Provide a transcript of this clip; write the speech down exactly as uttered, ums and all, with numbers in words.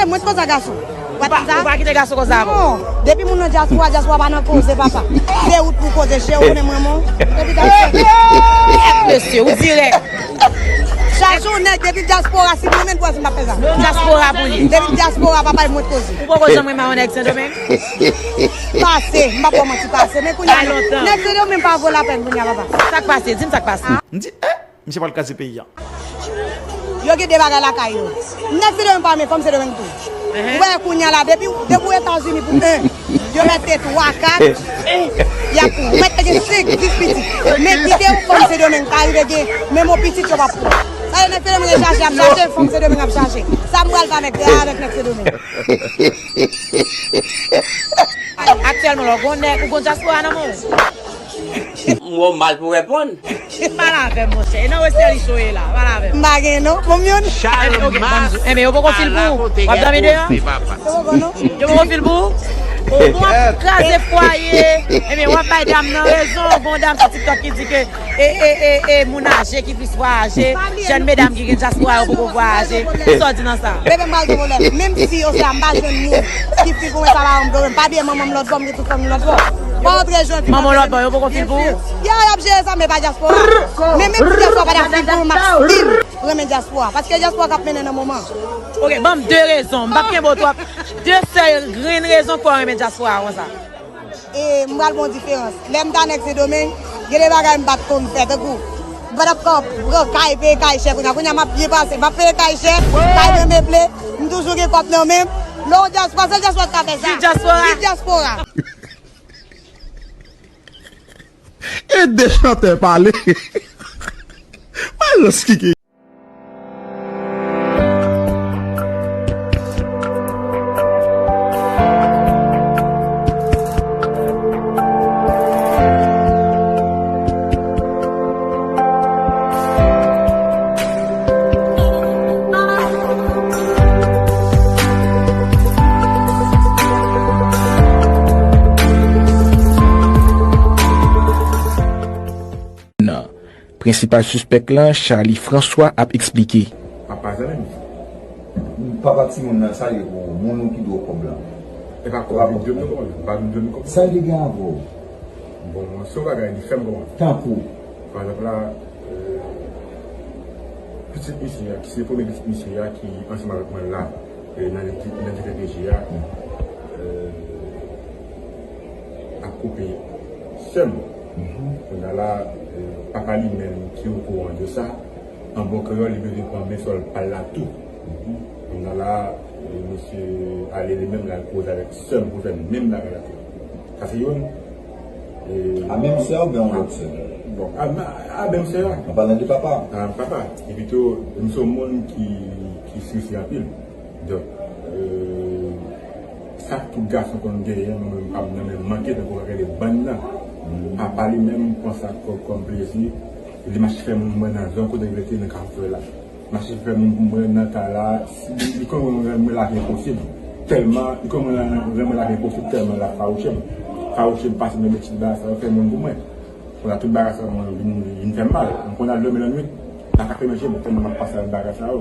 Mwen t konsa gason. Ou pa, ou pa kite gason konsa avè w? Non. Depi moun nan dyaspora, dyaspora pa nan koze, papa. Se ou t pou koze, cheri, ou menm manman w. Depi gason. Mesye, ou dirèk. Chachou nèg, depi dyaspora, si mwen menm pwazon m ap fè sa. Dyaspora pou li. Depi dyaspora, papa, mwen t koze. Ou poko janm renmen yon nèg Sendomeng? Pase, m pap ba w manti, pase. Men kounye a, nèg Sendomeng pa vo lapèn kounye a, papa. Sa k pase? Di m sa k pase. M di, eh! Misye pral kraze peyi a. Yo gen de bagay lakay yo. Nèg Sendomeng pa renmen fanm Sendomeng tou. Ou wè kounye a la, depi, depi w Etazini pou en, yo mèt te twa, kat, y ap ou mèt te gen senk, dis pitit. Men kite yon fanm Sendomeng pa rive gen menm yon pitit yo p ap pran. Sa vle nèg Sendomeng ap chache, ap chache, fanm Sendomeng ap chache. Sa m pral fè avèk, avèk nèg Sendomeng? Aktyèlman la, ou gon nèg, ou gon dyaspora nan men w? M wè w mal pou reponn. Pale avè m, monchè. E nan westèl li cho ye la. Pale avè m. M pa gen non. Bon, m youn. Enben, ok, ban m di w. Enben, yo poko fil pou ou. W ap dòmi deyò? Yo poko non. Yo poko fil pou ou? Ou bon, w ap kraze fwaye. Enben, w ap bay dam nan rezon. Gon dam sou TikTok ki di ke e, e, e, e, moun aje ki plis vwayaje. Jèn medam ki gen dyaspora yo poko vwayaje. Sa w di nan sa? Bebe, m pral gen pwoblèm. Menm si yo se a, m pa jwenn moun ki fil pou mwen, sa pa yon pwoblèm. Pa bliye manman m lòt bò, m gen tout fanmi m lòt bò. Pa antre jwenn fi. Manman w lòt bò, yo poko fil pou ou? Yo, y ap jere sa, men pa dyaspora. Men menm si dyaspora pa ta fil pou mwen, m ap still renmen dyaspora. Paske dyaspora k ap mennen nan moman. Ok, ban m de rezon. M p ap kenbe w twòp. De sèl grenn rezon k fè w renmen dyaspora konsa. E m pral ba w diferans. Lè m ta nèg Sendomeng, gen de bagay m pa t konn fè, tankou m pa t ap ka pran kay, peye kay chè kounye a. Kounye a m ap byen pase, m ap peye kay chè, kay mwen meble, m toujou gen kòb nan men m. Lè w dyaspora, sèl dyaspora ki ka fè sa. Viv dyaspora. Viv dyaspora. E de chantè pale. Malans ki gen. Nan. Prensipal sispèk lan, Charly François ap eksplike. Papa zanmi m. Papa timoun nan, sa ye pou moun ou ki dwe w kòb lan? E pa kòb li dwe m non, kòman? Pa dwe m kòb. Sa li gen avè w? Bon, se yon bagay li fè m kòman? Tankou? Pa egzanp la, euh, pitit misye a, ki se premye pitit misye a ki ansanm avèk mwen la, euh, nan D P G a, euh, ap koupe sè m. Kounye a la, euh, papa li menm ki okouran de sa, an bon kreyòl, li bezwen pran men sòl pa l la tou. Kounye a la, euh, misye ale li menm, l al koze avèk sè m pou fè menm bagay la tou. Sa se youn. E a menm sè a oubyen yon lòt sè? Bon, a, a menm sè a. An palan de papa. A papa. Epi tou, m se yon moun ki, ki strese anpil. Donk, euh, sa tout gason konn genyen, mwen menm pa m nan menm manke, tankou w ka rele bann nan. Papa li menm pran sa kò-, kòm plezi, li mache fè moun mwen nan zòn kote m rete nan Kafou Frè la. Mache fè moun pou mwen nan kay la, si li, li konn renmen lavi enposib. Tèlman, li konn renmen lavi enposib, tèlman l ap fawouche m. Fawouche m pase nan betiz bagay sa yo fè moun pou mwen. Kounye a tout bagay sa yo vin, vin fè m mal. M konn al dòmi lannwit, m pa ka fèmen je m, tèlman m ap pase avèk bagay sa yo.